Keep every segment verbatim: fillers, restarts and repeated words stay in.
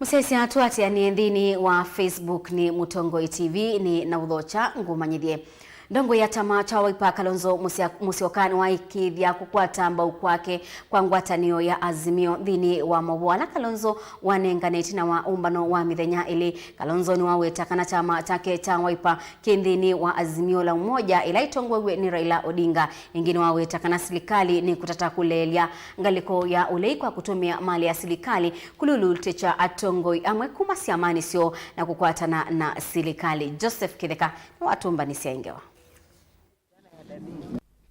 Mũsyaĩĩsya tũatĩanĩe nthĩnĩ wa Facebook nĩ Mũtongoi T V nĩ na ũthokya ngũmanyĩthye. Ndongoi ya kyama kya Wiper Kalonzo Musya-, Musyoka nĩwaĩkĩĩthya kũkwata mbau kwake kwa ngwatanĩo ya Azimio nthĩnĩ wa maũvoo ala Kalonzo wanengane ĩtina wa ũmbano wa mĩthenya ĩlĩ. Kalonzo nĩwaweta kana kyama kyake kya Wiper kĩ nthĩnĩ wa Azimio la Umoja ĩla ĩtongoew'e nĩ Raila Odinga. Ĩngĩ nĩwaweta kana silikalĩ nĩkũtata kũleelya ngalĩko ya ũlei kwa kũtũmĩa malĩ ya silikalĩ kũlulutĩkya atongoi amwe kuma syamanĩ syoo na kũkwatana na silikalĩ. Joseph Kĩtheka nĩwatũmbanĩsya ĩ ngewa.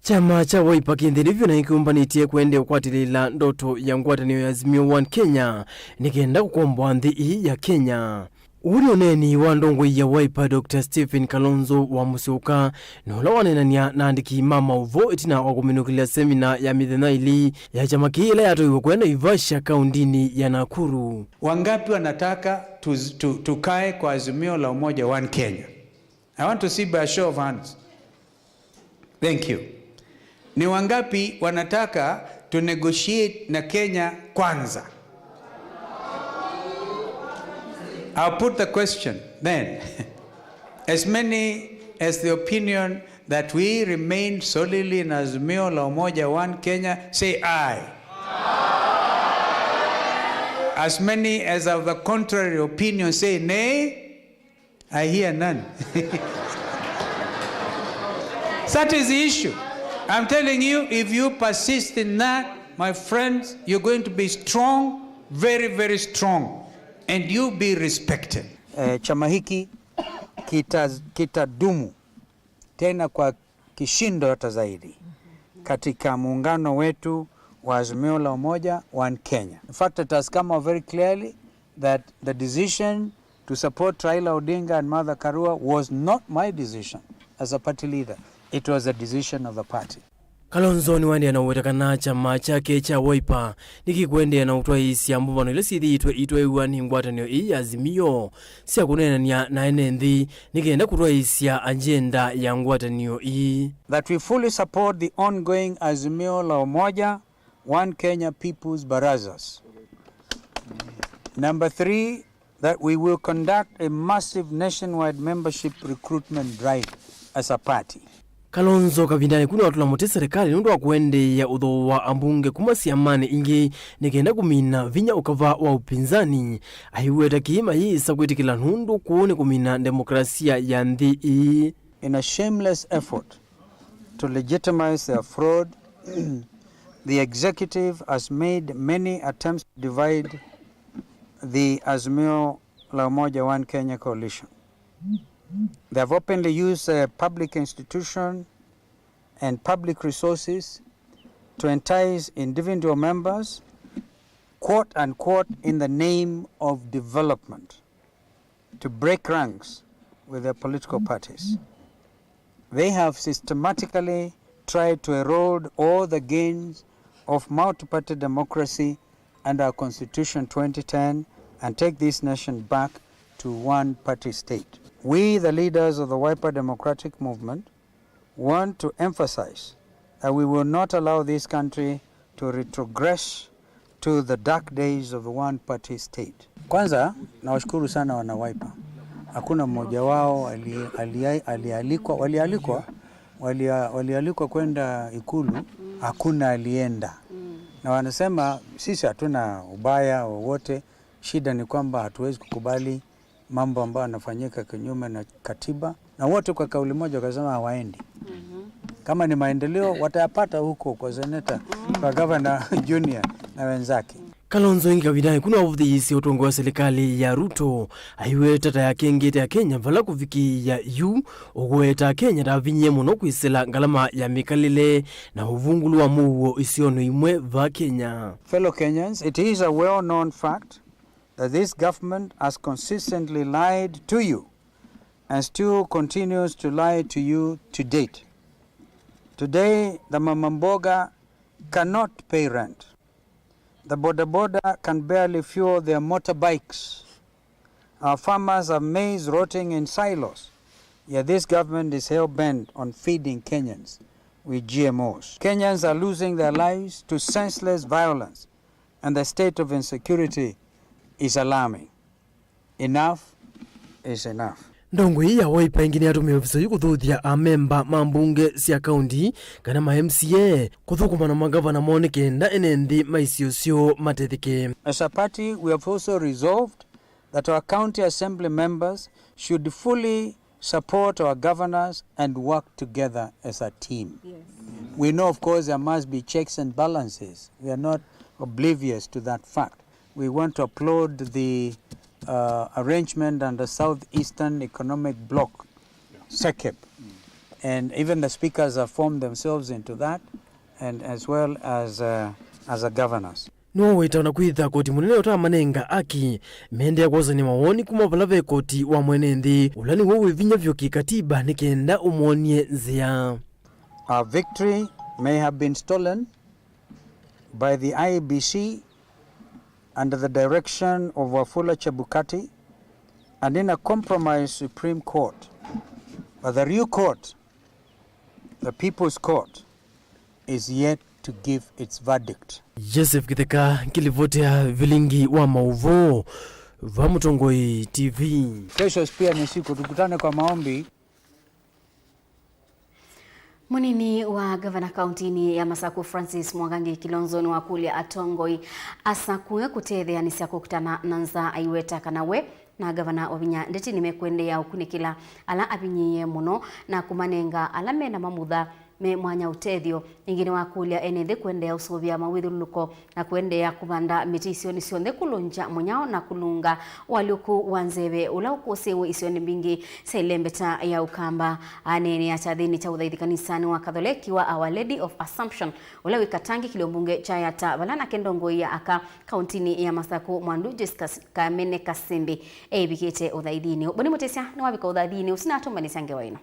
Kyama kya Wiper kĩ nthĩnĩ vyũ na nĩkĩũmbanĩtye kũendeea kũkwatĩlĩĩla ndoto ya ngwatanĩo ya Azimio One Kenya nĩ kenda kũkomboa nthĩ ĩĩ ya Kenya. Ũũ nĩ ũneeni wa ndongoi ya Wiper, Doctor Stephen Kalonzo wa Musyoka, na ũla waneenany'a na andĩki ma maũvoo ĩtina wa kũminũkĩlya semina ya mĩthenya ĩlĩ ya kyama kĩĩ ĩla yatwaiwe kũya Naivasha, kaũndinĩ ya Nakuru. Wangapi wanataka tu, tu, tukae kwa Azimio la Umoja One Kenya? I want to see by a show of hands. Thank you. Ni wangapi wanataka to negotiate na Kenya Kwanza? I'll put the question then. As many as the opinion that we remain solidly in Azimio la Umoja One Kenya, say aye. As many as have the contrary opinion, say nay. I hear none. That is the issue. I'm telling you, if you persist in that, my friends, you're going to be strong, very, very strong, and you'll be respected. Eh, chama hiki kita-, kitadumu tena kwa kishindo hata zaidi katika muungano wetu wa Azimio la Umoja One Kenya. In fact, it has come out very clearly that the decision to support Raila Odinga and Martha Karua was not my decision as a party leader. It was a decision of the party. Kalonzo nĩwaendeea na ũweta kana kyama kyake kya Wiper nĩkĩkũendeea na ũtwaĩĩsya mbũvano ila syĩthĩĩtwe itwaĩw'a nĩ ngwatanĩo ĩĩ ya Azimio sya kũneenany'a na ene nthĩ nĩ kenda kũtwaĩĩsya agenda ya ngwatanĩo ĩĩ. That we fully support the ongoing Azimio la Umoja One Kenya People's Barazas. Number three, that we will conduct a massive nationwide membership recruitment drive as a party. Kalonzo kavindanĩ kau nĩwatũla mũtĩ serikali nũndũ wa kũendeea ũthooa ambunge kuma syamanĩ ingĩ nĩ kenda kũmina vinya ũkava wa upinzani. Aiweta kĩĩ mayĩsa kwĩtĩkĩla nũndũ kũu nĩ kũmina demokrasia ya nthĩ ĩĩ. In a shameless effort to legitimize their fraud, the executive has made many attempts to divide the Azimio la Umoja One Kenya coalition. They have openly used, uh, public institution and public resources to entice individual members, quote unquote, in the name of development, to break ranks with their political parties. They have systematically tried to erode all the gains of multi-party democracy under our Constitution twenty ten and take this nation back to one-party state. We, the leaders of the Wiper Democratic Movement, want to emphasize that we will not allow this country to retrogress to the dark days of the one-party state. Kwanza, nawashukuru sana wana Wiper. Hakuna mmoja wao ali-, ali-, alialikwa, walialikwa, walia-, walialikwa kwenda Ikulu, hakuna alienda. Na wanasema, sisi hatuna ubaya wowote, shida ni kwamba hatuwezi kukubali mambo ambayo yanafanyika kinyume na katiba, na wote kwa kauli moja wakasema hawaendi. Kama ni maendeleo, watayapata huko kwa seneta, kwa gavana Junior na wenzake. Kalonzo ĩngĩ kavindanĩ kau nĩwavũthĩĩisye ũtongoi wa silikalĩ ya Ruto, aiweta ta yakengete Akenya vala kũvikĩĩa yu ũkũweta Akenya ndavinyie mũno kwĩsĩla ngalama ya mĩkalĩle na ũvungũlu wa mũuo isionĩ imwe va Kenya. Fellow Kenyans, it is a well-known fact that this government has consistently lied to you and still continues to lie to you to date. Today, the mama mboga cannot pay rent. The boda boda can barely fuel their motorbikes. Our farmers have maize rotting in silos, yet this government is hell-bent on feeding Kenyans with G M Os. Kenyans are losing their lives to senseless violence, and the state of insecurity is alarming. Enough is enough. Ndongoi ya Wiper ĩngĩ nĩyatũmĩe ovisa ũyũ kũthuthya amemba ma mbunge sya kaunti kana ma M C A kũthũkũma na magavana moo nĩ kenda ene nthĩ ma isio syoo matetheke. As a party, we have also resolved that our county assembly members should fully support our governors and work together as a team. Yes. We know, of course, there must be checks and balances. We are not oblivious to that fact. We want to applaud the uh, arrangement under Southeastern Economic Bloc, SECEP, and even the speakers have formed themselves into that, and as well as, uh, as a governors. Nĩwaweta ona kwĩtha koti mũnene ũtamanenga aki, mendea kwosany'a mawoni kuma vala ve koti wa mwene nthĩ, ũla nĩw'o wĩ vinya vyũ kĩkatiba nĩ kenda ũmwonie nzĩa. Our victory may have been stolen by the I E B C under the direction of Wafula Chebukati and in a compromised Supreme Court, but the real court, the People's Court, is yet to give its verdict. Joseph Kitheka, ngilivoti ya vilingi wa mauvoo va Mũtongoi T V. Kesho pia ni siku, tukutane kwa maombi. Mũnini wa ngavana kauntinĩ ya Masaku Francis Mwangangi Kilonzo nĩwakũlya atongoi asakũe kũtetheanĩsya kũkitana na nzaa, aiweta kana we na ngavana Wavinya Ndeti nĩmekũendeea ũkunĩkĩla ala avinyĩĩe mũno na kũmanenga ala me na mamutha me mwanya ũtethyo. Ĩngĩ nĩwakũlya ene nthĩ kũendeea ũsũvĩa mawĩthyũlũlũko na kũendeea kũvanda mĩtĩ isionĩ syonthe kũlũngya mũnyao na kũlũnga ũalyũku wa nzeve ũla ũkũsĩĩwe isionĩ mbingĩ sya ĩlembeta ya Ũkamba. Aneenea kyathĩnĩ kya ũthaithi kanisanĩ wa Katholeki wa Our Lady of Assumption ũla wĩ Katangi kĩlio mbunge kya Yatta, vala nake ndongoi ya aka kauntinĩ ya Masaku Mwandu Joyce Kas-, Kamene Kasembi eivikĩte ũthaithinĩ. Boni Mũtĩsya nĩwavika ũthaithinĩ ũsu na atũmbanĩsya ngewa ĩno.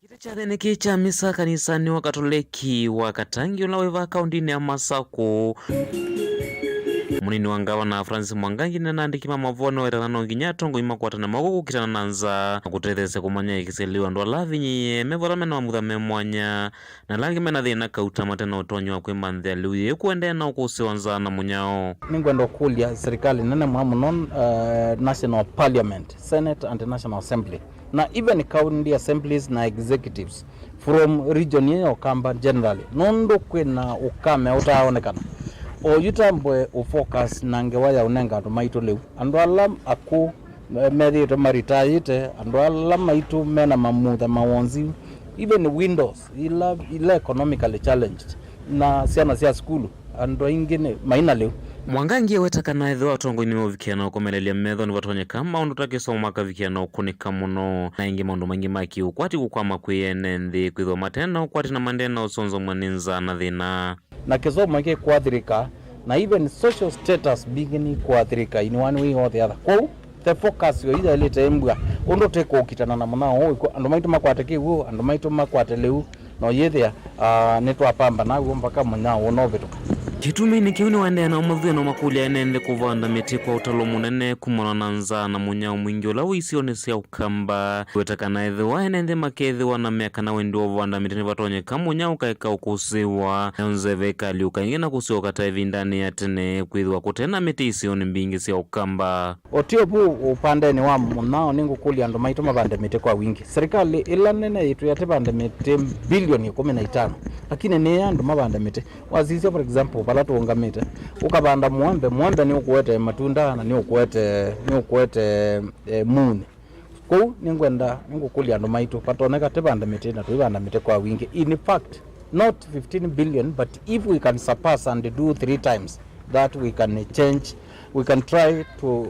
Kĩtĩ kya athĩnĩki kya misa kanisanĩ wa Katoleki wa Katangi ũla wĩ vaa kaũndĩnĩ ya Masakũ. Mũnini wa ngavana Francis Mwangangi na andĩki ma mavoo nĩwetana no nginya atongoi makwatane moko kũkitana na nzaa na kũtetheesya kũmanya ĩkĩsya lĩu andũ ala avinyĩĩe me vala mena mamutha me mwanya na ala angĩ mena thĩna kauta mate na ũtonyi wa kwĩmanthĩa lĩu yĩĩ kũendeea na ũkũsĩ wa nzaa na mũnyao. Nĩngwenda ũkũlya serikali nene mũno mũno, eh, National Parliament, Senate and National Assembly. Na even county assemblies na executives from region ĩĩ ya Ũkamba generally, nũndũ kwĩna ũkame ũtaaonekana. Oyu tambwe ũfocus na ngewa ya ũnenga andũ maitũ lĩu. Andũ ala akũũ me-, methĩĩtwe maritayĩte, andũ ala maitũ mena mamutha mawonzi, even widows, ila, ila economically challenged, na syana sya sukulu. Andũ aingĩ nĩ maina lĩu. Mwangangi eweta kana ethĩwa atongoi nĩmeũvikĩa na ũkomelelya methonĩ vatonyeka maũndũ ta kĩsomo makavikĩa na ũkũnĩka mũno, na ĩngĩ maũndũ maingĩ ma kĩũkwati kũkwama kwĩ ene nthĩ kwĩthĩwa mate na ũkwati na mande na ũsonzomw'a nĩ nzaa na thĩna. Na kĩsomo kĩkũathirĩka, na even social status mbingĩ nĩikũathirĩka in one way or the other. Kwoou, the focus yo yaĩlĩte ĩmbua ũndũ tũkũkitana na mũnyao ũũ, andũ maitũ makwate kĩw'ũ, andũ maitũ makwate lĩu, na ũyĩthĩa, ah, nĩtwapambana w'o mpaka mũnyao ũnovĩtũka. Kĩtuminĩ kĩu nĩwaendeea na ũmathw'e na ũmakũlya ene nthĩ kũvanda mĩtĩ kwa ũtalo mũnene kumana na nzaa na mũnyao mwingĩ ũla wĩ isionĩ sya Ũkamba. Weta kana ethĩwa ene nthĩ makethĩwa na mĩaka na wendi wa ũvanda mĩtĩ nĩvatonyeka mũnyao ũkaeka ũkũsĩĩwa, nayo nzeve ĩkaalyũka ĩngĩ na kũsyoka ta ĩvindanĩ ya tene kwĩthĩwa kũte na mĩtĩ isionĩ mbingĩ sya Ũkamba. O ti ũvu ũpandenĩ wa mũnyao, nĩngũkũlya andũ maitũ mavande mĩtĩ kwa wingĩ. Serikali ĩla nene yĩtwĩa tũvande mĩtĩ bilioni ĩkũmi na itano, lakini nĩya andũ mavande mĩtĩ. Wasisya, for example, vala tũũngamĩte, ũkavanda mũembe, mũembe nĩũkũete matunda na nĩũkũete, nĩũkũete, eh, munyu. Kwoou nĩngwenda, nĩngũkũlya andũ maitũ, vatonyeka tũvande mĩtĩ na tũivanda mĩtĩ kwa wingĩ. In fact, not fifteen billion, but if we can surpass and do three times that, we can change, we can try to,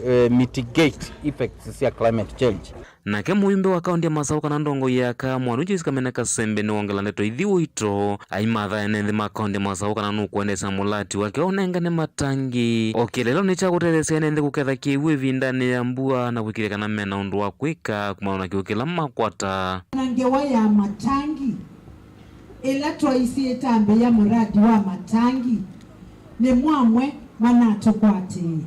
eh, mitigate effects sya climate change. Nake mũyumbe wa kaũndĩ ya Masaku kana ndongoi ya aka Mwandu Joyce Kamene Kasembe nĩwongela ndeto ithi ũito aimatha ene nthĩ ma kaũndĩ ya Masaku kana nũkũendeesya na mũlati wake wa ũnengane matangi o kĩlelonĩ kya kũtetheesya ene nthĩ kũketha kĩw'ũ ĩvindanĩ ya mbua na kwĩkĩĩthya kana mena ũndũ wa kwĩka kumana na kĩw'ũ kĩla makwata. Na ngewa ya matangi, ĩla twaisye ĩtambĩĩa mũradi wa matangi, nĩ mwamwe manatũkwatĩĩe.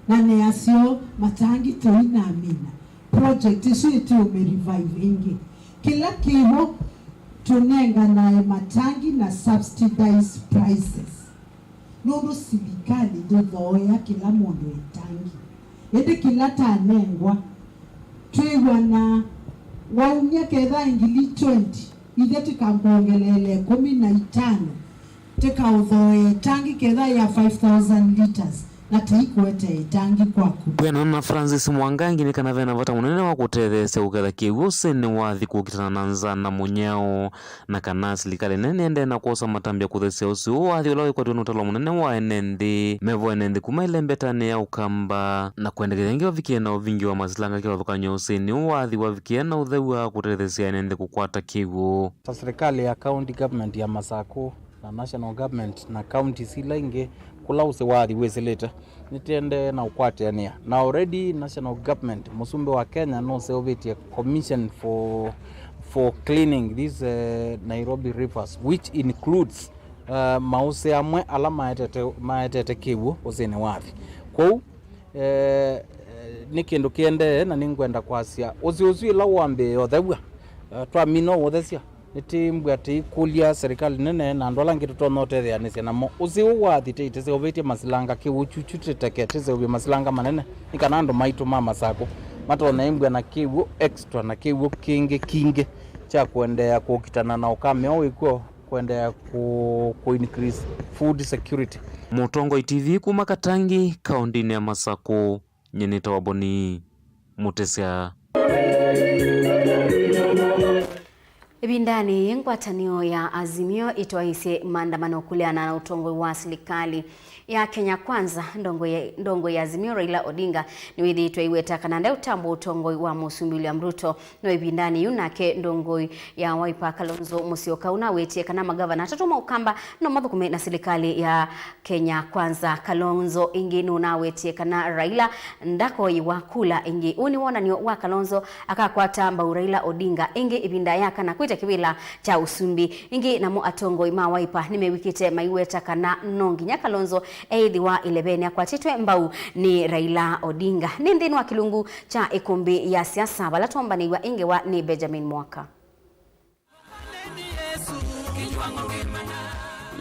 Na nĩ aseo matangi tũinamina, project ĩsu ĩtĩũmĩ revive ĩngĩ. Kĩla kĩvo tũnenganae matangi na subsidized prices, nũndũ silikalĩ ndĩthooea kĩla mũndũ ĩtangi. Ĩndĩ kĩla tanengwa, twĩw'ana waumya ketha ngili twenty, ithyĩ tĩkakwongeleele ĩkũmi na itano, tĩkaũthooe ĩtangi ketha ya five thousand liters, na tĩikwete ĩtangi kwaku. Kwĩanana na Francis Mwangangi, nĩ kana vena vata mũnene wa kũtetheesya kũketha kĩw'ũ ũsĩnĩ wa nthĩ kũkitana na nzaa na mũnyao. Na kana silikalĩ nene nĩendee na kwosa matambya kũthesya ũsĩ ũũ wathi ũla wĩkwatw'e nĩ ũtalo mũnene wa ene nthĩ mevo ene nthĩ kuma ĩlembetanĩ ya Ũkamba, na kwendekethya ĩngĩ wavikie na ũvingi wa masilanga kĩvathũkany'o ũsĩnĩ ũũ wathi wavikie na ũtheu wa kũtetheesya ene nthĩ kũkwata kĩw'ũ. Ta serikali ya county government ya Masakũ na national government na counties ila ingĩ kũla ũsĩ wathi wĩsĩlĩte, nĩtĩendee na ũkwatĩanĩa. Na already national government, mũsumbĩ wa Kenya nũseũvĩtye commission for, for cleaning these, eh, Nairobi rivers, which includes, eh, maũsĩ amwe ala maetete, maetete kĩw'ũ ũsĩnĩ wa nthĩ. Kwoou, eh, nĩ kĩndũ kĩendee, na nĩngwenda kwasya ũsĩ ũsu ĩla wambĩĩe ũthew'a, eh, twamina ũũthesya, nĩtĩmbw'a tĩikũlya serikali nene na andũ ala angĩ tũtonya ũtetheanĩsya namo. Ũsĩ ũũ wathi tĩitĩseũvĩtye masilanga kĩw'ũ kyukyu tĩteke tĩseũvye masilanga manene, nĩ kana andũ maitũ ma Masakũ matonya ĩmbw'a na kĩw'ũ extra na kĩw'ũ kĩngĩ kingĩ kya kũendeea kũkitana na ũkame ũũ wĩkw'o, kũendeea kũ, kũ increase food security. Mũtongoi T V kuma Katangi, kaũndĩnĩ ya Masakũ. Nyie nĩtawa Boni Mũtesya. Ĩvindanĩ yĩĩ, ngwatanĩo ya Azimio ĩtwaĩĩsye maandamano kũleana na ũtongoi wa silikalĩ ya Kenya Kwanza. Ndongoi ya, ndongoi ya Azimio Raila Odinga nĩwĩthĩĩtwe aiweta kana ndeũtambũa ũtongoi wa Mũsumbĩ William Ruto. No ĩvindanĩ yĩu nake ndongoi ya Wiper Kalonzo Musyoka ũnawĩtie kana magavana atatũ ma Ũkamba no mathũkũme na silikalĩ ya Kenya Kwanza. Kalonzo ĩngĩ nũnawetie kana Raila ndakoĩwa kula ĩngĩ. Ũũ nĩ wonany'o wa Kalonzo akakwata mbau Raila Odinga ĩngĩ ĩvinda ya kana kwĩta kĩvĩla kya ũsumbĩ. Ĩngĩ namo atongoi ma Wiper nĩmew'ĩkĩte maiweta kana no nginya Kalonzo eĩthĩwa ĩlevenĩ akwatĩtwe mbau nĩ Raila Odinga. Nĩ nthĩnĩ wa kĩlungu kya ĩkũmbĩ ya siasa vala twombanĩw'a ĩ ngewa nĩ Benjamin Mwaka.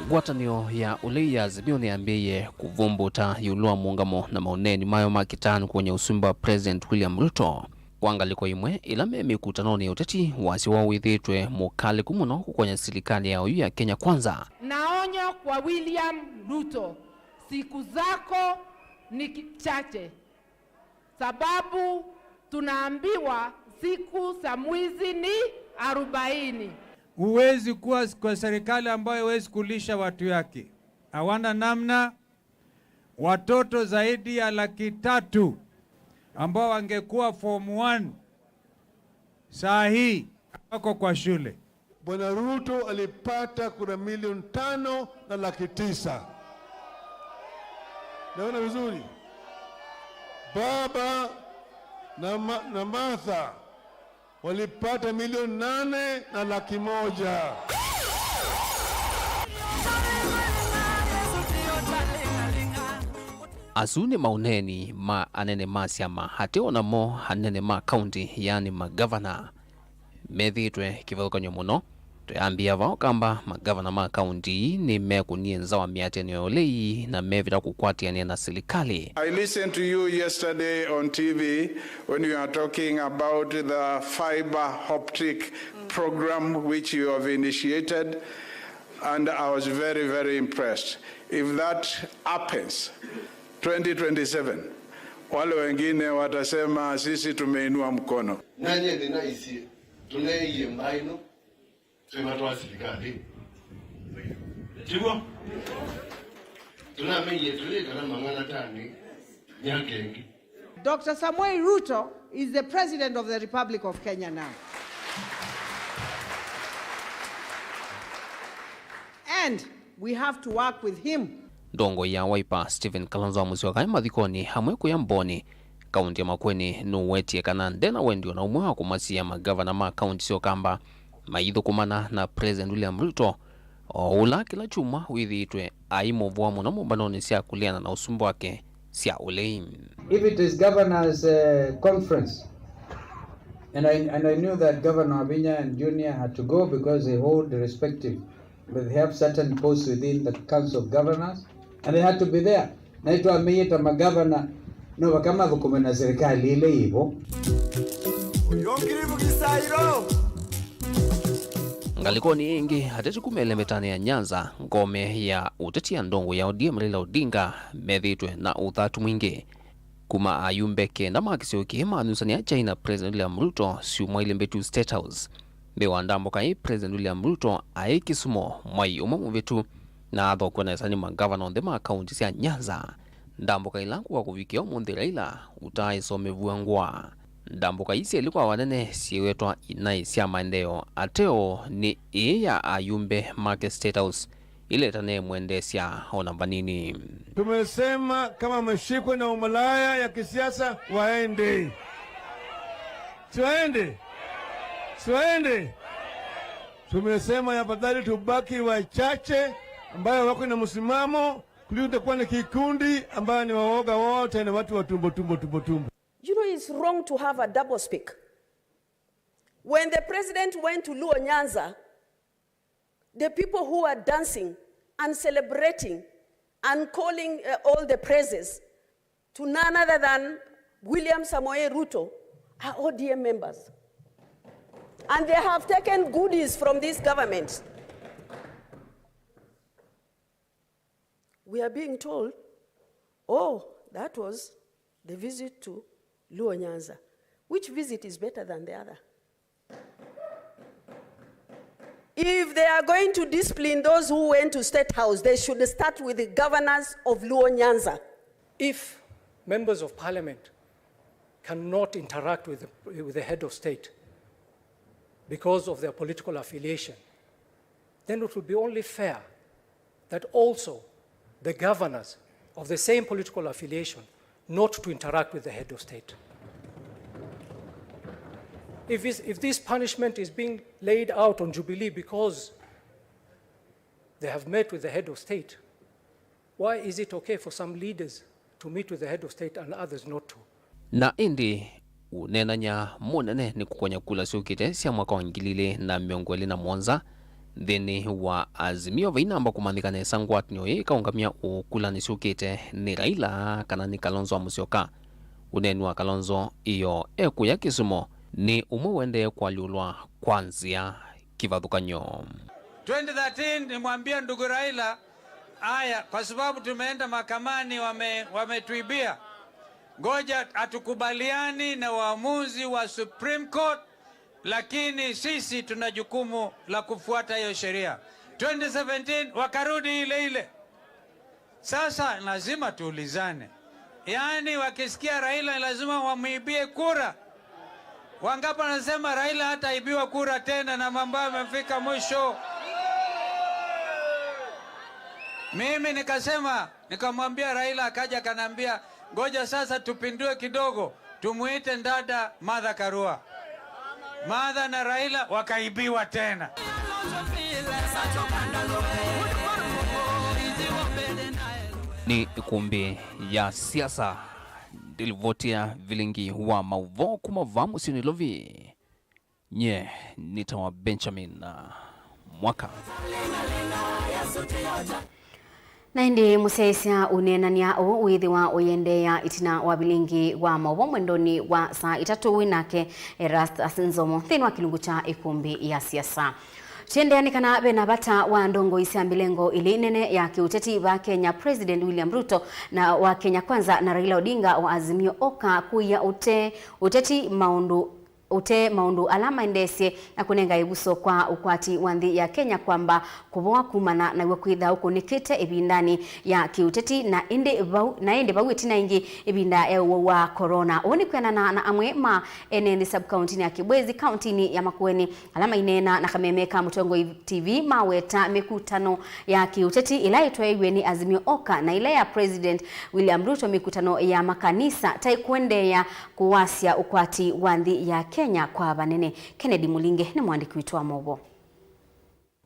Ngwatanĩo ya ũlei ya Azimio nĩyambĩĩe kũvũmbũta ĩũlũ wa mũũngamo na maũneeni mayo ma kĩtaanu kũkony'a ũsumbĩ wa President William Ruto. Kwa ngalĩko ĩmwe, ĩla me mĩkutanonĩ ya ũteti, wasya woo wĩthĩĩtwe mũkalĩku mũno kũkony'a silikalĩ ya oyu ya Kenya Kwanza. Na onyo kwa William Ruto, siku zako ni ki-, chache. Sababu tunaambiwa siku za mwizi ni arobaini. Huwezi kuwa kwa serikali ambayo huwezi kulisha watu yake. Hawana namna. Watoto zaidi ya laki tatu ambao wangekuwa form one saa hii wako kwa shule. Bwana Ruto alipata kura milioni tano na laki tisa. Naona vizuri? Baba na ma-, na Martha walipata milioni nane na laki moja. Asu nĩ maũneeni ma anene ma syama, ate o namo anene ma kaunti, yaani magavana. Methĩĩtwe kĩvathũkany'o mũno. Twĩambĩa vaa Ũkamba, magavana ma kaunti ii nĩmekũnie nza wa mĩatĩanĩo ya ũlei na mevĩta kũkwatĩanĩa na silikalĩ. I listened to you yesterday on T V when you are talking about the fiber optic program which you have initiated, and I was very, very impressed. If that happens, twenty twenty-seven, wale wengine watasema, "Sisi tumeinua mkono." Nanye nĩnaisye, tũneeie mbaa ĩno, twĩmatwaa silikalĩ. Tiguo? Tũnameie tũlĩ kana mang'ana tani myaka ĩngĩ. Doctor Samuel Ruto is the President of the Republic of Kenya now. And we have to work with him. Ndongoi ya Wiper, Stephen Kalonzo Musyoka, e mathikonĩ amwe kũya Mboni, kaunti ya Makueni, nũwetie kana ndena wendi ona ũmwe wa kũmasiĩa magavana ma kaunti sya Ũkamba maithũkũmana na President William Ruto, o ũla kĩla kyumwa wĩthĩĩtwe aimũvũa mũno mbũmbanonĩ sya kũleana na ũsumbĩ wake sya ũlei. If it is governors, uh, conference, and I, and I knew that Governor Wavinya and Junior had to go because they hold the respective, but they have certain posts within the Council of Governors, and they had to be there. Na nĩtwameie ta magavana, No vaka mathũkũme na serikali ĩla yĩvo. Ngalĩkonĩ ĩngĩ, ateti kuma ĩlembetanĩ ya Nyanza, ngome ya ũteti ya ndongo ya O D M Raila Odinga, methĩĩtwe na ũthatu mwingĩ. Kuma ayumbe kenda ma kĩsio kĩĩ manyusanĩa kyai na President William Ruto syumwa ilĩ mbĩtu State House. Mbee wa ndambũka ĩĩ, President William Ruto aĩ Kisumu mwai ũmwe mũvĩtu, na athokwa nesa nĩ mangavana onthe ma kaunti sya Nyanza. Ndambũka ila ngũa kũvikĩa ũmũnthĩ Raila ũtaaĩsomew'a ngũa. Ndambũka ii syelĩ kwa vanene syĩwetwa inaĩ sya maendeeo, ateo nĩ ĩĩ ya ayumbe make State House, ĩla ĩtanaemwendeesya o na vanini. Tumesema kama wameshikwa na umalaya ya kisiasa, waende. Si waende? Si waende? Tumesema ni afadhali tubaki wachache ambayo wako na msimamo kuliko tutakuwa na kikundi ambayo ni waoga wote na watu wa tumbo, tumbo, tumbo, tumbo. You know, it's wrong to have a double speak. When the president went to Luo Nyanza, the people who were dancing and celebrating and calling, uh, all the praises to none other than William Samoei Ruto are O D M members. And they have taken goodies from this government. We are being told, "Oh, that was the visit to Luo Nyanza." Which visit is better than the other? If they are going to discipline those who went to State House, they should start with the governors of Luo Nyanza. If members of parliament cannot interact with the, with the head of state because of their political affiliation, then it would be only fair that also the governors of the same political affiliation not to interact with the head of state. If, is, if this punishment is being laid out on Jubilee because they have met with the head of state, why is it okay for some leaders to meet with the head of state and others not to? Na ĩndĩ, ũneenany'a mũnene nĩ kũkonya kula syũkĩte sya mwaka wa ngili ilĩ na mĩongo ĩlĩ na mũonza nthĩnĩ wa Azimio, vainamba kũmanyĩka nesa ngwatanĩo ĩĩ ĩkaũngamya ũkulanĩ syũkĩte nĩ Raila kana nĩ Kalonzo wa Musyoka. Ũneeni wa Kalonzo ĩyoo ekũya Kisumu nĩ ũmwe ũendee kũalyũlwa kwa nzĩa kĩvathũkany'o. Twenty thirteen nimwambia ndugu Raila, aya, kwa sababu tumeenda mahakamani, wame-, wametuibia. Ngoja, hatukubaliani na uamuzi wa Supreme Court, lakini sisi tuna jukumu la kufuata hiyo sheria. Twenty seventeen wakarudi ile ile. Sasa lazima tuulizane. Yaani wakisikia Raila lazima wamwibie kura. Wangapi wanasema Raila hataibiwa kura tena na mambo yamefika mwisho? Mimi nikasema, nikamwambia Raila, akaja akaniambia, "Ngoja sasa tupindue kidogo, tumuite dada Martha Karua." Martha na Raila wakaibiwa tena. Nĩ ĩkũmbĩ ya siasa. Ndĩlivotia vilingi wa maũvoo kuma vaa mũsyĩ Nairobi. Nye nĩtawa Benjamin Mwaka. Na ĩndĩ mũsyaĩĩsya ũneenany'a ũũ wĩthĩwa ũiendeea ĩtina wa vilingi wa maũvoo mwendonĩ wa saa itatũ wĩ nake Erastus Nzomo nthĩnĩ wa kĩlungu kya ĩkũmbĩ ya siasa. Tũiendeea nĩ kana ve na vata wa ndongoi sya mĩlengo ĩlĩ nene ya kĩũteti vaa Kenya, President William Ruto na wa Kenya Kwanza na Raila Odinga wa Azimio Oka kũia ũte ũteti maũndũ ũte maũndũ ala maendeesye na kũnenga ĩvuso kwa ũkwati wa nthĩ ya Kenya kwamba kũvoa kumana naw'o kwĩtha ũkũnĩkĩte ĩvindanĩ ya kĩũteti na ĩndĩ vau, na ĩndĩ vau ĩtina ĩngĩ ĩvinda ya ũwau wa corona. Ũu nĩ kwĩanana na amwe ma ene nthĩ sub-kauntinĩ ya Kibwezi, kauntinĩ ya Makueni, ala maineena na kameme ka Mũtongoi T V maweta mĩkutano ya kĩũteti ĩla ĩtwaĩiw'e nĩ Azimio Oka na ĩla ya President William Ruto, mĩkutano ya makanisa ta ĩkũendeea kũwasya ũkwati wa nthĩ ya Kenya kwa vanene. Kennedy Mũlinge nĩ mũandĩki witũ wa maũvoo.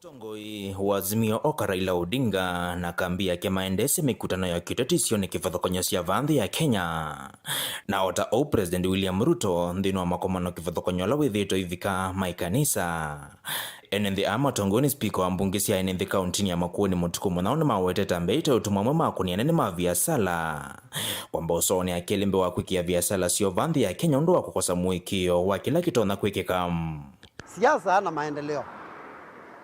Mũtongoi wa Azimio Oka Raila Odinga na kambi yake maendeesye mĩkutano ya kĩũteti isionĩ kĩvathũkany'o sya vaa nthĩ ya Kenya. Na o ta ũu President William Ruto nthĩnĩ wa makomano kĩvathũkany'o ala wĩthĩĩtwe ivika ma ĩkanisa. Ene nthĩ aa matongoew'e nĩ spika wa mbunge sya ene nthĩ kauntinĩ ya Makueni Mũtukũ Mũnyao nĩmawetete Ambei ta ũtũmwa amwe ma kũnia anene ma viasala kwamba ũsoonĩ akĩlĩ mbee wa kwĩkĩa viasala syoo vaa nthĩ ya Kenya ũndũ wa kũkosa mũĩkĩĩo wa kĩla kĩtonya kwĩkĩka. Siasa na maendeleo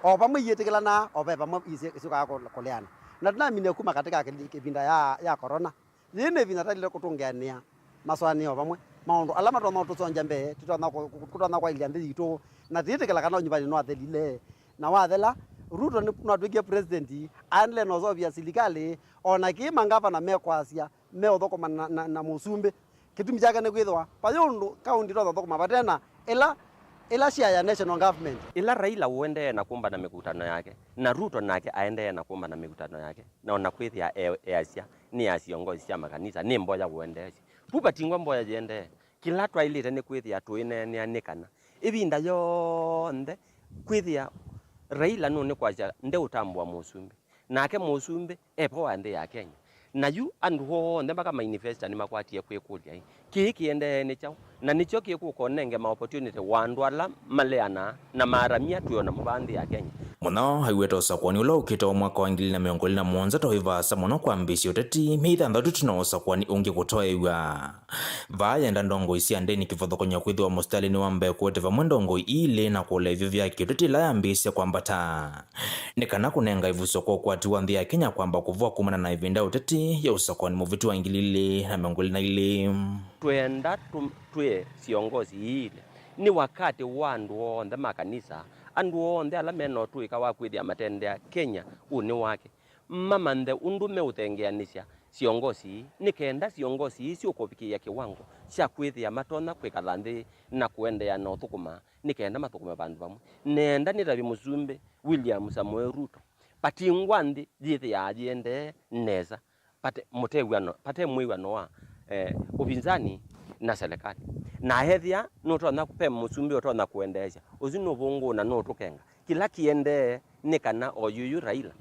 o vamwe iyĩtĩkĩlanaa, o ve vamwe isi- isyũkaa kũ- kũleana. Na tũnaminie kuma katika kĩli- kĩvinda ya, ya corona. Yĩĩ nĩ ĩvinda twaĩlĩte kũtũngĩanĩa masũanĩo vamwe, maũndũ ala matonya ũtũsongya mbee, tũtonya kũ- kũ- tũtonya kwaĩlya nthĩ yitũ, na tĩĩtĩkĩla kana ũnyuvani nĩwathelile. Na wathela, Ruto nĩ- nĩwatw'ĩkie president, aendelee na ũseũvya silikalĩ, o na kĩĩ mangavana mekwasya, meũthũkũma na, na, na mũsumbĩ. Kĩtumi kyake nĩ kwĩthĩwa vayĩ ũndũ kaunti ĩtonya ũthũkũma vate na ĩla, ĩla share ya national government. Ĩla Raila ũendee na kũmbana mĩkutano yake, na Ruto nake aendee na kũmbana mĩkutano yake, na ona kwĩthĩa e- easya nĩ ya syongosi sya makanisa, nĩ mboya ũendeesye. Vu vatingwa mboya yĩendee. Kĩla twaĩlĩte nĩ kwĩthĩa tũineenea nĩ kana ĩvinda yonthe kwĩthĩa Raila nũnĩkwasya ndeũtambũa mũsumbĩ. Nake mũsumbĩ e vo wa nthĩ ya Kenya. Na yu andũ onthe maka mainivesta nĩmakwatie kwĩkũlya-ĩ, kĩĩ kĩendee nĩ kyaũ? Na nĩkyo kĩkũka ũnenge ma opportunity wa andũ ala maleanaa na maaramya twĩ o namo vaa nthĩ ya Kenya. Mũnyao aiweta ũsakũani ũla ũkĩte wa mwaka wa ngili na mĩongo ĩlĩ na mũonza ta wĩ vaasa mũno kwambĩĩsya ũteti, myei thanthatũ ĩtina wa ũsakũani ũngĩ kũtoeew'a. Vaa yenda ndongoi sya ndĩni kĩvathũkany'o kwĩthĩwa mũsitalĩnĩ wa mbee kũete vamwe ndongoi ii ilĩ na kũlea ivyo vya kĩũteti ĩla yambĩĩsye kwambata, nĩ kana kũnenga ĩvuso kwa ũkwati wa nthĩ ya Kenya kwamba kũvũa kumana na ĩvinda ya ũteti ya ũsakũani mũvĩtu wa ngili ilĩ na mĩongo ĩlĩ na ilĩ. Twenda tũ- twĩe syongosi ii ilĩ, nĩ wakati wa andũ onthe ma kanisa, andũ onthe ala mena ũtũĩka wa kwĩthĩa matendea Kenya ũnĩ wake, mamanthe ũndũ meũthengeanĩsya syongosi ii, nĩ kenda syongosi ii syũkũvikĩĩa kĩwango kya kwĩthĩa matonya kwĩkatha nthĩ na kũendeea na ũthũkũma, nĩ kenda mathũkũme vandũ vamwe. Nenda nĩtavye Mũsumbĩ William Samoei Ruto, vatingwa nthĩ yĩthĩaa yĩendee nesa vate mũtew'ano, vate mwĩw'ano wa, eh, ũvinzani na serikali. Na ethĩa nũtonya, ve mũsumbĩ ũtonya kũendeesya, ũsu nũvũngũ na nũtũkenga. Kĩla kĩendee nĩ kana o yuyu Raila,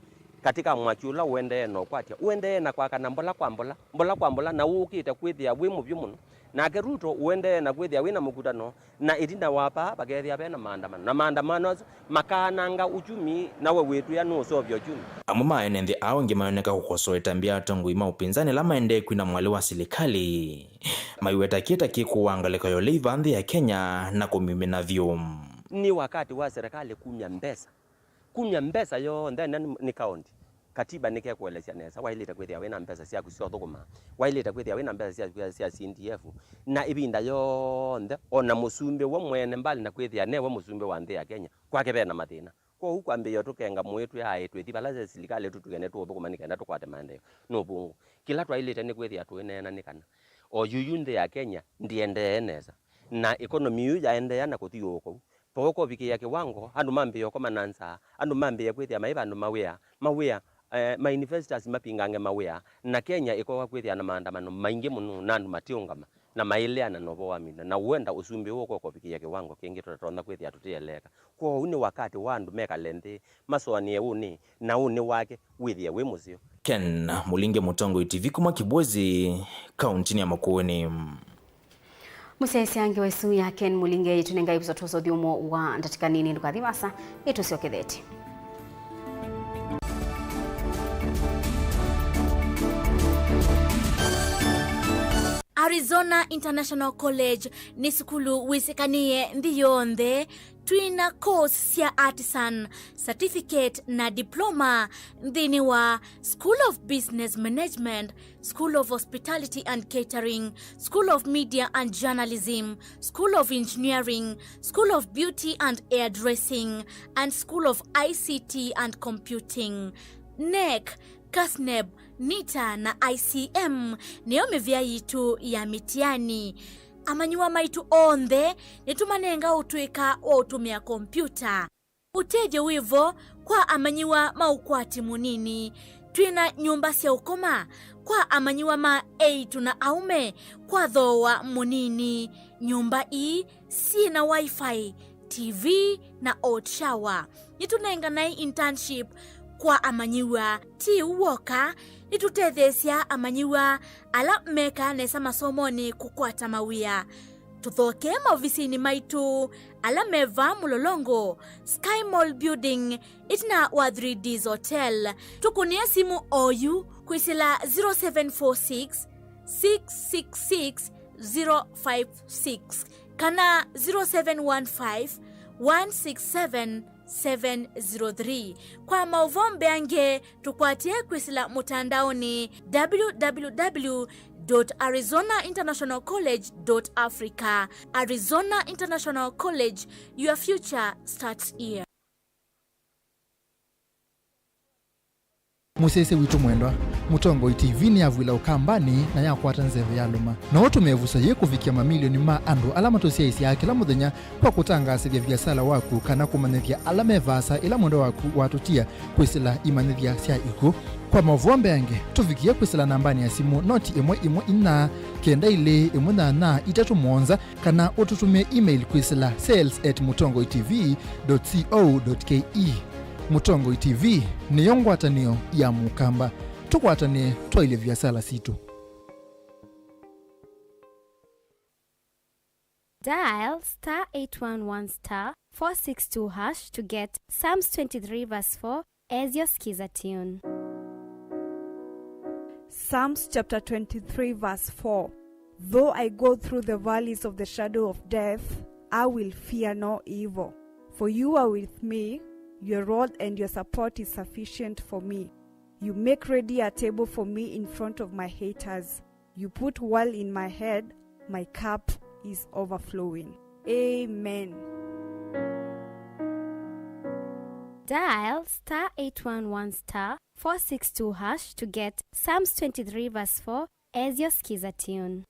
katika mwaki ũla ũendee na ũkwatya, ũendee na kwakana mbola kwa mbola, mbola kwa mbola, na ũũkĩte kwĩthĩa wĩ mũvyũ mũno. Nake Ruto ũendee na kwĩthĩa wĩ na mũkutano, na ĩtina wa vaa vakethĩa ve na maandamano. Na maandamano asu makaananga uchumi, na we wĩtwĩa nũũseũvya uchumi. Amwe ma ene nthĩ aa angĩ mayoneka kũkosoa ĩtambya ya atongoi ma ũpinzani ala maendee kwina mwalĩ wa silikalĩ, maiweta kĩĩ ta kĩkũaa ngalĩko ya ũlei vaa nthĩ ya Kenya na kũmimina vyũ. Nĩ wakati wa serikali kumya mbesa. Kumya mbesa yonthe ĩna nĩ, nĩ kaunti. Katiba nĩkekũelesya nesa, waĩlĩte kwĩthĩa wĩna mbesa syaku sya ũthũkũma, waĩlĩte kwĩthĩa wĩna mbesa syaku sya, sya C D F, na ĩvinda yonthe, ona mũsumbĩ we mwene, mbali na kwĩthĩa newe mũsumbĩ wa nthĩ ya Kenya, kwake vena mathĩna. Kwoou kwambĩĩa ũtũkenga mũĩ twĩ aĩ twĩthi vala sya silikalĩ tũtwĩe nĩtũũthũkũma nĩ kenda tũkwate maendeeo nĩ ũvũngũ. Kĩla twaĩlĩte nĩ kwĩthĩa tũineena nĩ kana o yuyu nthĩ ya Kenya ndĩendee nesa, na ĩkonomi yu yaendeea na kũthiũũka ũu, vaũka ũvikĩĩa kĩwango andũ mambĩĩa ũkoma na nzaa, andũ mambĩĩa kwĩthĩa maĩ vandũ mawĩa, mawĩa, eh, ma investors mapingange mawĩa, na Kenya ĩkoka kwĩthĩa na maandamano maingĩ mũno na andũ matiũngama na maĩleana na ũvoo wa mĩtha, na ũenda ũsumbĩ ũũ ũkoka ũvikĩĩa kĩwango kĩngĩ tũtatonya kwĩthĩa tũtieleeka. Kwoou nĩ wakati wa andũ mekale nthĩ, masũanĩe ũnĩ, na ũnĩ wake wĩthĩe wĩ mũseo. Ken Mũlinge, Mũtongoi T V kuma Kibwezi, kauntinĩ ya Makueni. Mũsyaĩĩsya ngewa ĩsu ya Ken Mũlinge ĩtũnenga ĩvuso twosa ũthyũmũo wa ndatĩka nini. Ndũkathi vasa, nĩtũsyokethete. Arizona International College nĩ sukulu wĩsĩkanĩe nthĩ yonthe. Twĩna course sya artisan, certificate na diploma nthĩnĩ wa School of Business Management, School of Hospitality and Catering, School of Media and Journalism, School of Engineering, School of Beauty and Hairdressing, and School of I C T and Computing. NEC, KASNEB, NITA na I C M nĩyo mĩvĩa yitũ ya mĩtiani. Amanyĩw'a maitũ onthe nĩtũmanenga ũtũĩka wa ũtũmĩa kompiuta. Ũtethyo wĩ vo kwa amanyĩw'a ma ũkwati mũnini. Twĩ na nyũmba sya ũkoma kwa amanyĩw'a ma eĩtu na aũme kwa thooa mũnini. Nyũmba ii syĩ na Wi-Fi, T V, na hot shower. Nĩtũnenganae internship kwa amanyĩw'a. Ti ũu w'oka, nĩtũtetheesya amanyĩw'a ala mekaa nesa masomonĩ kũkwata mawĩa. Tũthokee maovisinĩ maitũ ala me vaa Mũlolongo, Sky Mall Building, ĩtina wa Three Ds Hotel. Tũkũnĩe simũ oyu kwĩsĩla zero seven four six, six six six, zero five six kana zero seven one five, one six seven, seven zero three. Kwa maũvoo mbeange, tũkwatĩe kwĩsĩla mũtandaonĩ, w w w dot arizona international college dot africa. Arizona International College, your future starts here. Mũsyaĩĩsya witũ mwendwa, Mũtongoi T V nĩyavw'ĩla Ũkambanĩ na yakwata nzeve ya lũma. No ũtũme ĩvuso yĩĩ kũvikĩa mamilioni ma andũ ala matũsyaĩĩsyaa kĩla mũthenya kwa kũtangaasĩthya viasala waku kana kũmanyĩthya ala me vaasa ĩla mwendwa waku watũtia kwĩsĩla imanyĩthya sya ikw'ũ. Kwa maũvoo mbeange, tũvikĩe kwĩsĩla nambanĩ ya simũ noti ĩmwe ĩmwe inya kenda ilĩ ĩmwe nyanya itatũ mũonza, kana ũtũtũmĩe email kwĩsĩla sales at mũtongoi T V dot co dot K E. Mũtongoi T V nĩyo ngwatanĩo ya Mũkamba. Tũkwatanĩe twaĩlye viasala sitũ. Dial star eight one one star four six two hash to get Psalms twenty-three verse four as your skiza tune. Psalms chapter twenty-three verse four. Though I go through the valleys of the shadow of death, I will fear no evil. For you are with me, your rod and your support is sufficient for me. You make ready a table for me in front of my haters. You put oil in my head, my cup is overflowing. Amen. Dial star eight one one star four six two hash to get Psalms twenty-three verse four as your skiza tune.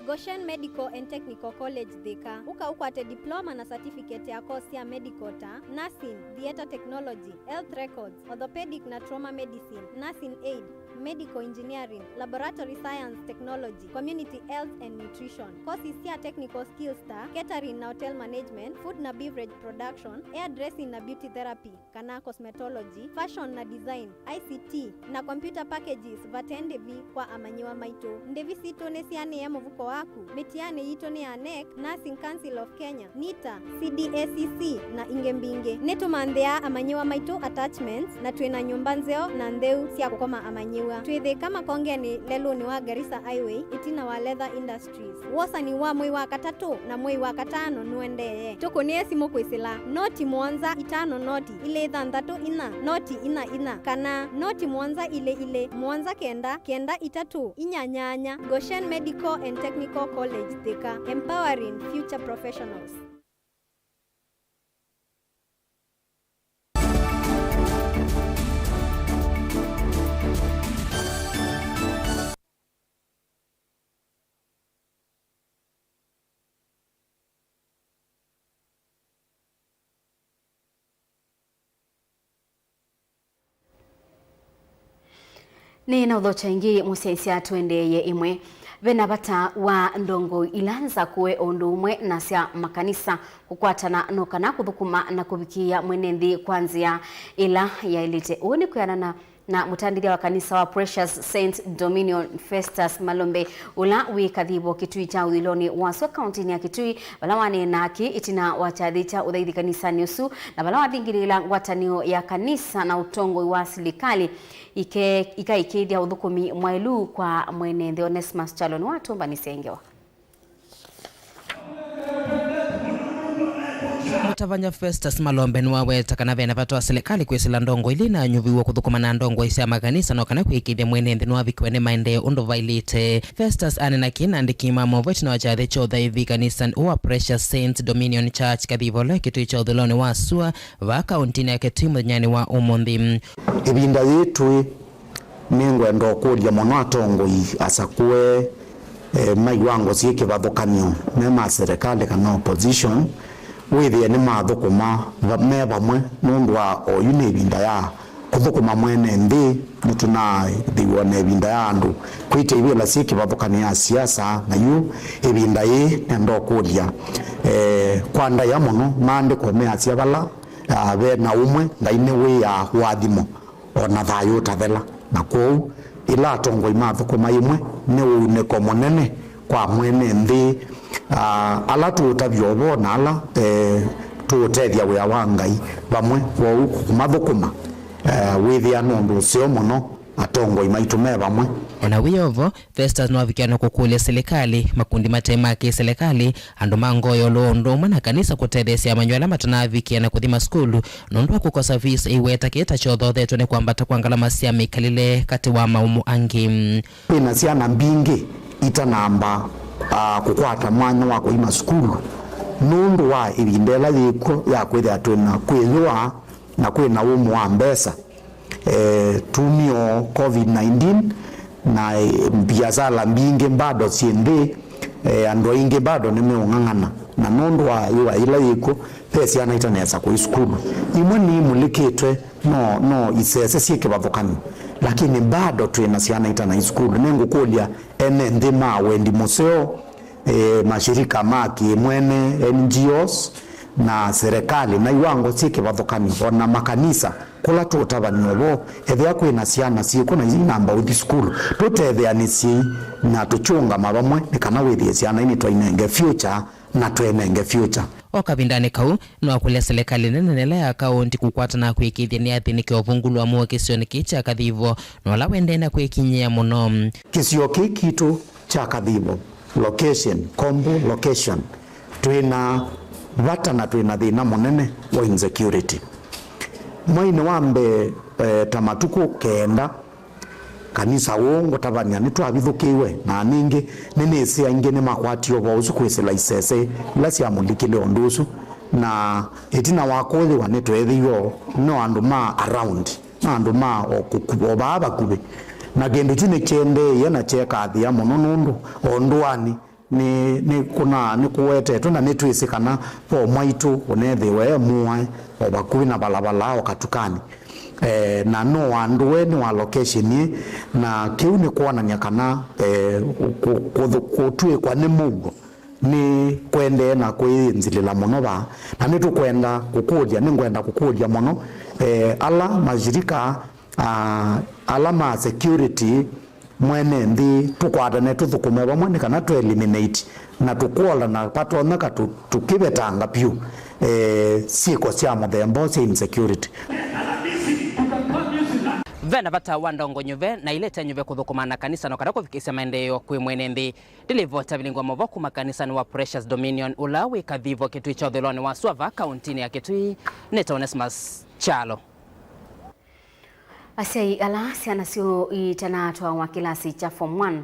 Goshen Medical and Technical College Thika. Ũka ũkwate diploma na certificate ya course sya medical ta nursing, theatre technology, health records, orthopedic na trauma medicine, nursing aid, medical engineering, laboratory science technology, community health and nutrition. Courses sya technical skills ta catering na hotel management, food na beverage production, hairdressing na beauty therapy kana cosmetology, fashion na design, I C T, na computer packages vate ndĩvi kwa amanyĩw'a maitũ. Ndĩvi sitũ nĩsianĩe mũvuko waku. Mĩtianĩ yitũ nĩ ya nec, Nursing Council of Kenya, nita, C D A C C, na ingĩ mbingĩ. Nĩtũmanthĩaa amanyĩw'a maitũ attachments, na twĩ na nyũmba nzeo na ntheu sya kũkoma amanyĩw'a. Twĩ Thĩka Makongenĩ, lelũnĩ wa Garissa Highway, ĩtina wa Leather Industries. Wosani wa mwei wa katatũ na mwei wa katano nũendee. Tũkũnĩe simũ kwĩsĩla noti mũonza itano noti ilĩ thanthatũ inya noti inya inya kana noti mũonza ilĩ ilĩ mũonza kenda kenda itatũ inya nyanya. Goshen Medical and Technical College Thika, empowering future professionals. Nĩ na ũthokya ĩngĩ mũsyaĩĩsya tũendeeye ĩmwe. Ve na vata wa ndongoi ila nzakũe o ũndũ ũmwe na sya makanisa kũkwatana no kana kũthũkũma na kũvikĩĩa mwene nthĩ kwa nzĩa ĩla yaĩlĩte. Ũu nĩ kwĩanana na mũtandĩthya wa kanisa wa Precious Saint Dominion, Festus Malombe, ũla wĩ Kathivo Kitui kya ũthũĩlonĩ wa sua kaũntĩnĩ ya Kitui, vala waneenaa kĩ ĩtina wa kyathĩ kya ũthaithi kanisanĩ ũsu, na vala wathingĩlĩĩla ngwatanĩo ya kanisa na ũtongoi wa silikalĩ ike-, ikaĩkĩĩthya ũthũkũmi mwaĩlu kwa mwene nthĩ. Onesmus Kyalo nĩwatũmbanĩsye ngewa. Mũtavany'a Festus Malombe nĩwaweta kana ve na vata wa silikalĩ kwĩsĩla ndongoi ila inanyuviw'a kũthũkũma na ndongoi sya makanisa no kana kwĩkĩĩthya mwene nthĩ nĩwavikiwe nĩ maendeeo ũndũ vaĩlĩte. Festus aneena kĩĩ na andĩki ma maũvoo ĩtina wa kyathĩ kya ũthaithi kanisanĩ ũũ wa Precious Saints Dominion Church Kathivo, Kitui kya ũthũĩlonĩ wa sua, vaa kaũntĩnĩ ya Kitui mũthenyanĩ wa ũmũnthĩ. Ĩvinda yĩĩ twĩ, nĩngwenda ũkũlya mũno atongoi asakũe, eh, ma iwango syĩ kĩvathũkany'o, me ma serikali kana opposition, wĩthĩe nĩmathũkũma va-, me vamwe nũndũ wa oyu nĩ ĩvinda ya Kũthũkũma mwene nthĩ, nĩtũnaathĩw'a na ĩvinda ya andũ kwĩtya ivĩla syĩ kĩvathũkany'o ya siasa, na yu ĩvinda yĩĩ nenda ũkũlya, eh, kwa ndaĩa mũno, maandĩko measya vala, ah, ve na ũmwe, Ngai nĩwĩaa ũathimo, o na thayũ ũtathela. Na kwoou, ĩla atongoi mathũkũma ĩmwe, nĩ ũunĩko mũnene kwa mwene nthĩ, ah, ala tũũtavya ũvoo na ala, eh, tũũtethya wĩa wa Ngai vamwe. Kwoou kũmathũkũma, eh, wĩthĩa nĩ ũndũ ũseo mũno atongoi maitũ me vamwe. O na wĩ o vo, Festus nĩwavikĩa na kũkũlya silikalĩ, makundi mate ma kĩ-silikalĩ, andũ ma ngoo ya ũlũ o ũndũ ũmwe na kanisa kũtetheesya amanyĩw'a ala matanavikĩa na kũthi masukulu nũndũ wa kũkosa fees, aiweta kĩĩ ta kyothothetwe nĩ kwambata kwa ngalama sya mĩkalĩle katĩ wa maũmũ angĩ. Kwĩna syana mbingĩ itanamba, ah, kũkwata mwanya wa kũima sukulu nũndũ wa ĩvinda ĩla yĩkw'o ya kwĩthĩa twĩna kwĩyũa na kwĩna ũmũ wa mbesa. Eh, tumio covid nineteen na, eh, mbiasala mbingĩ bado syĩ nthĩ, eh, andũ aingĩ bado nĩmeũng'ang'ana, na nũndũ wa yũa ĩla yĩkw'o, ve syana itanesa kũi sukulu. Imwe niimulĩkĩtwe no, no isese syĩ kĩvathũkany'o, lakini bado twĩ na syana itanai sukulu. Nĩngũkũlya ene nthĩ ma wendi mũseo, e, mashirika ma kĩmwene, N G Os, na serikali, na iwango syĩ kĩvathũkany'o, o na makanisa, kũla tũũtavany'a ũvoo, ethĩa kwĩ na syana syĩkw'o na inamba ũthi sukulu, tũtetheanĩsyei na tũkyũngama vamwe nĩ kana wĩthĩe syana inĩ twainenge future na twenenge future. O kavindanĩ kau, nĩwakũlya silikalĩ nene na ĩla ya kaũnti kũkwatana na kũĩkĩĩthya nĩyathĩnĩkĩa ũvũngũlu wa mũuo kĩsionĩ kĩĩ kya Kathivo, na ũla ũendee na kwĩkinyĩa mũno. Kĩsio kĩĩ kitũ kya Kathivo location, Kombu location, twĩ na vata na twĩ na thĩna mũnene wa insecurity. Mweinĩ wa mbee, eh, ta matukũ kenda, kanisa ũũ ngũtavany'a nĩtwavithũkĩiwe, na ningĩ nĩnĩsĩ aingĩ nĩmakwatie ũvoo ũsu kwĩsĩla isese ila syamũlikile ũndũ ũsu, na ĩtina wa kũyĩwa nĩtweethĩiwe no andũ ma around, no andũ ma o kũku-, o vaa vakuvĩ, na kĩndũ kyu nĩkyendeeie na kyekathĩa mũno nũndũ o ndũanĩ nĩ, nĩ kũna, nĩ kũwetetwe, na nĩtwĩsĩ kana vo mwaitũ ũneethĩwe e mũae o vakuvĩ na valavala o katukanĩ. Eh, na no andũe nĩ wa location ĩ, na kĩu nĩ kwonany'a kana, eh, kũ-, kũ-, kũtw'ĩkwa nĩ mũuo nĩ kũendee na kwĩyĩnzilĩla mũno vaa, na nĩtũkwenda kũkũlya, nĩngwenda kũkũlya mũno, eh, ala mashirika, ah, ala ma security, mwene nthĩ, tũkwatane tũthũkũme vamwe nĩ kana tũ eliminate na tũkwolana vatonya ka tũ-, tũkĩvetanga vyũ, eh, syĩko sya mũthemba ũũ sya insecurity. Ve na vata wa ndongo nyuve na ilete nyuve kũthũkũma na kanisa no kana kũvikĩsya maendeeo kwĩ mwene nthĩ. Ndilivota vilingwa mavo kuma kanisanĩ wa Precious Dominion ũla wĩ Kathivo Kitui kya ũthũĩlonĩ wa Suava, kaũntinĩ ya Kitui, nĩ ta Onesmus Kyalo. Asyai ala syana syoo itanatwawa kĩlasi kya form one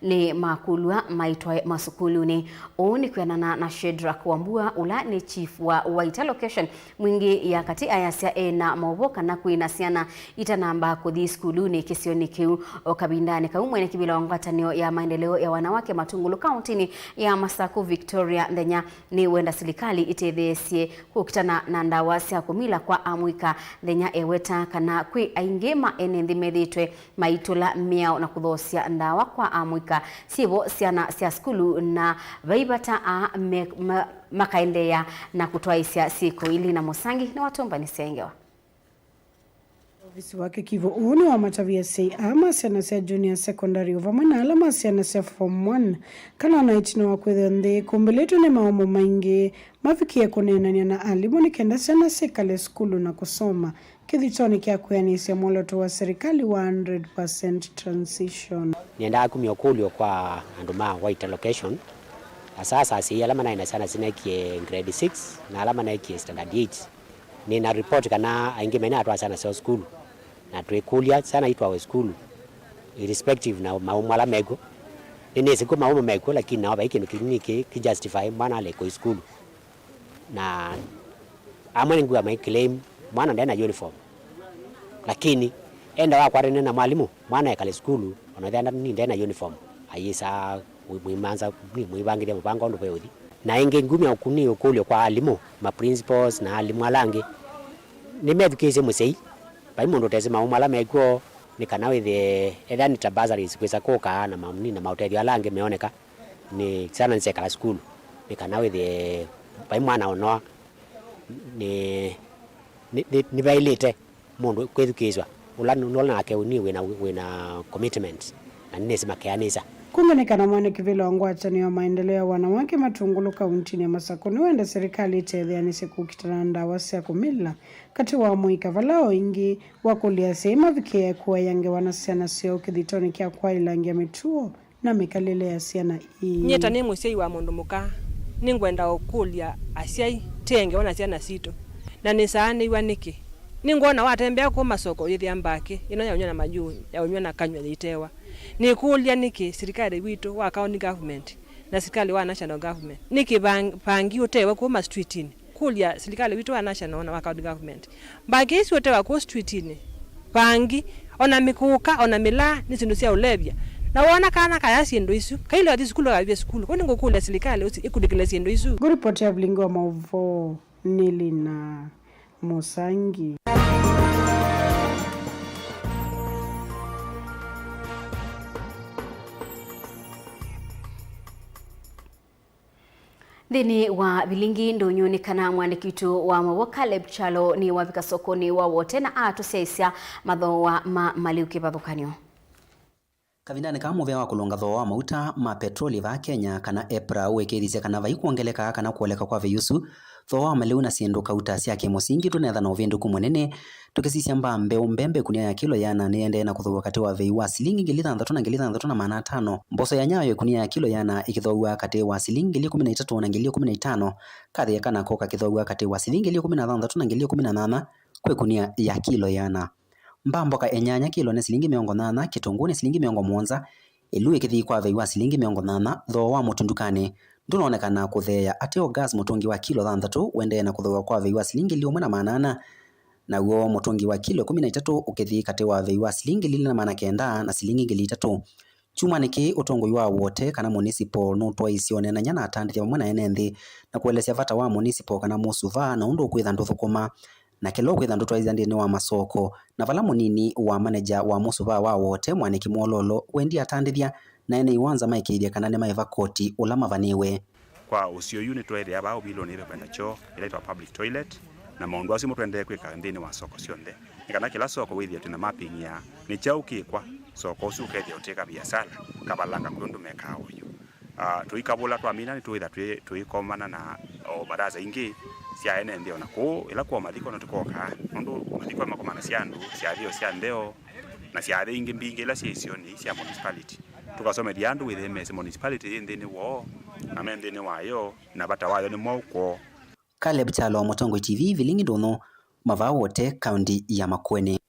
nĩ makũlw'a maitwae masukulunĩ. Ũu nĩ kwĩanana na Shedrack Wambua, ũla nĩ chief wa Waita Location. Mwingĩ ya katĩ ayasya ena maũvoo kana kwĩna syana itanamba kũthi sukulunĩ kĩsionĩ kĩu. O kavindanĩ kau, mwene kĩvĩla wa ngwatanĩo ya maendeleo ya wanawake Matungulu kaũntinĩ ya Masaku, Victoria Nthenya, nĩwenda silikalĩ ĩtetheesye kũkitana na ndawa sya kũmila kwa amũika. Nthenya eweta kana kwĩ aingĩ ma ene nthĩ methĩĩtwe maitũla mĩao na kũthoosya ndawa kwa amũika syĩvo syana sya sukulu, na vai vata aa me-, ma-, makaendeea na kũtwaĩsya syĩko ili na mũsangi nĩwatũmbanĩsya ĩngewa. Ovisi wake Kivu ũũ nĩwamatavie asyai aa ma syana sya junior secondary o vamwe na ala ma syana sya form one kana ona ĩtina wa kwĩthĩwa nthĩ ĩkumbĩlĩtwe nĩ maũmũ maingĩ, mavikĩe kũneenany'a na alimũ nĩ kenda syana syĩkale sukulu na kũsoma kĩthitonĩ kya kwĩanĩsya mwolooto wa serikali wa hundred percent transition. Nĩendaa kumya ũkũlyo kwa andũ ma Waita Location, asa asa asyai ala manaĩ na syana sineekie grade six na ala maneekie standard eight. Nĩ na report kana aingĩ mena atwaa syana syoo sukulu, na twĩkũlya syana itwawe sukulu irrespective na maũmũ ala mekw'o. Nĩnĩsĩ kwĩ maũmũ mekw'o, lakini nao vai kĩndũ kĩnini kĩ, kĩ justify mwana ale kũi sukulu. Na amwe nĩngw'a mai claim mwana ndena uniform, lakini enda wakwatene na mwalimũ, mwana ekale sukulu, ona ethĩa nda-, nĩ ndena uniform, ayĩsaa mwĩmanza, mwĩvangĩthya mũvango ũndũ ve ũthi. Na ĩngĩ ngumya ũkuni ũkũlyo kwa alimũ, ma principals na alimũ ala angĩ, nĩmethukĩĩsye mũsyai Vai mũndũ ũtesĩ maũmũ ala mekw'o, nĩ kana wĩthĩe ethĩa nĩ ta bursaries kwĩsa kũka na mamuni na maũtethyo ala angĩ meoneka, nĩ syana nĩsyekala sukulu, nĩ kana wĩthĩe vai mwana ũnoa nĩ, nĩ, nĩ, nĩvaĩlĩte mũndũ kwĩthukĩĩswa ũla nũ-, nũla nake nĩ wĩna, wĩna commitment, na nĩnĩsĩ makeanĩsya. Kũnganĩka na mwanĩkĩvĩla wa ngwatanĩo ya maendeleo ya wanawake Matungulu kauntinĩ ya Masakũ nĩwenda serikali ĩtetheanĩsye kũkitana na ndawa sya kũmila katĩ wa mũika, vala o ĩngĩ wakũlya asyai mavikĩe kũaĩa ngewa na syana syoo kĩthitonĩ kya kwaĩlangya mĩtuo na mĩkalĩle ya syana ii. Nyie ta nĩ mũsyai wa mũndũ mũka, nĩngwenda ũkũlya asyai tĩe ngewa na syana sitũ. Na nĩsaanĩw'a nĩkĩ? Nĩngwona watembea kũu masoko ũyĩthĩa mbakĩ ĩno ya ũnywa na majuu, ya ũnywa na kanyw'a yĩitewa. Nĩkũlya nĩkĩ silikalĩ witũ wa county government na silikalĩ wa national government, nĩkĩ vang-, vangi ũtewe kũu mastwitinĩ? Kũlya silikalĩ witũ wa national na wa county government, mbakĩ isu ũtewa kũu stwitinĩ, vangi, ona mĩkũka, ona mĩlaa, nĩ syĩndũ sya ũlevya. Na woona kana kaya syĩndũ isu, kailĩ wathi sukulu akavye sukulu, kũu nĩngũkũlya silikalĩ ũsi ĩkunĩkĩle syĩndũ isu. Ngũripotĩa vilingi wa maũvoo nĩ Lina Mũsangi. Nthĩnĩ wa vilingi ndũnyũ nĩ kana mwandĩki witũ wa maũvoo Caleb Kyalo nĩ wavika sokonĩ wa Wote na atũsyaĩĩsya mathooa ma malĩu kĩvathũkany'o. Kavindanĩ kaa mũvea wa kũlũnga thooa wa mauta ma petroli vaa Kenya, kana EPRA, ũĩkĩĩthisye kana vai kwongeleka kana kũoleka kwa vei ũsu, thooa wa malĩu na syĩndũ kauta sya kĩmũsingi tũneethana ũvĩndũku mũnene. Tũkĩsisya mbaa mbeũ, mbembe ĩkunia ya kilo ĩana nĩyendee na kũthooa katĩ wa vei wa silingi ngili thanthatũ na ngili thanthatũ na maana atano. Mboso ya nyayo ĩkunia ya kilo ĩana ĩkĩthoow'a katĩ wa silingi ngili ĩkũmi na itatũ na ngili ĩkũmi na itano. Kathĩ ya kana ko kakĩthoow'a katĩ wa silingi ngili ĩkũmi na thanthatũ na ngili ĩkũmi na nyanya kwĩ ĩkunia ya kilo ĩana. Mbaa mboka ĩnyanya kilo nĩ silingi mĩongo nyanya, kĩtũngũũ nĩ silingi mĩongo mũonza, ĩlu ĩkĩthi kwa vei wa silingi mĩongo nyanya, thooa wa mũtu ndukanĩ ndũnoonekana kũtheea. Ateo gas mũtũngi wa kilo thanthatũ ũendee na kũthooa kwa vei wa silingi ngili ũmwe na maana ana, naw'o mũtũngi wa kilo ĩkũmi na itatũ ũkĩthi katĩ wa vei wa silingi ngili ilĩ na maana kenda na silingi ngili itatũ. Kyumwanĩ kĩĩ, ũtongoi wa Wote kana municipal nũtwaisye ũneenany'a na atandĩthya vamwe na ene nthĩ na kũelesya vata wa municipal kana mũsuvaa na ũndũ ũkwĩtha ndũthũkũma na kĩla ũkwĩtha ndũtwaĩthya nthĩnĩ wa masoko, na vala mũnini wa maneja wa mũsuvaa wa Wote, Mwaniki Mwololo, wendi atandĩthya na ene iwanza maĩkĩĩthye kana nĩmaĩva koti ũla mavanĩwe. Kwa ũseo yu nĩtweethĩa vaa ũvilũnĩ ve kwenda kyoo, ĩla ĩtawa public toilet, na maũndũ asu mo tũendee kwĩka nthĩnĩ wa soko syonthe, nĩ kana kĩla soko wĩthĩe twĩna mapping ya nĩ kyaũ kĩkwa, soko ũsu ũkethĩa ũtĩka viasala, kavalanga kwĩ ũndũ mekaa oyu. Ah, tũikavũla twamina nĩtũĩtha twĩ-, tũikomana na o baraza ingĩ sya ene nthĩ, ona kũu ĩla kwoo mathiko nĩtũkokaa, nũndũ mathiko makomanasya andũ, syathĩo sya ntheo, na syathĩ ingĩ mbingĩ ila syĩ isionĩ ii sya municipality. Tũkasomethya andũ wĩthĩe mesĩ municipality yĩ nthĩnĩ woo, na me nthĩnĩ wayo, na vata wayo nĩ mwaũ kwoo. Caleb Kyalo, Mũtongoi T V, Vilingi Ndũnyũ, Mavaa Wote, kaunti ya Makueni.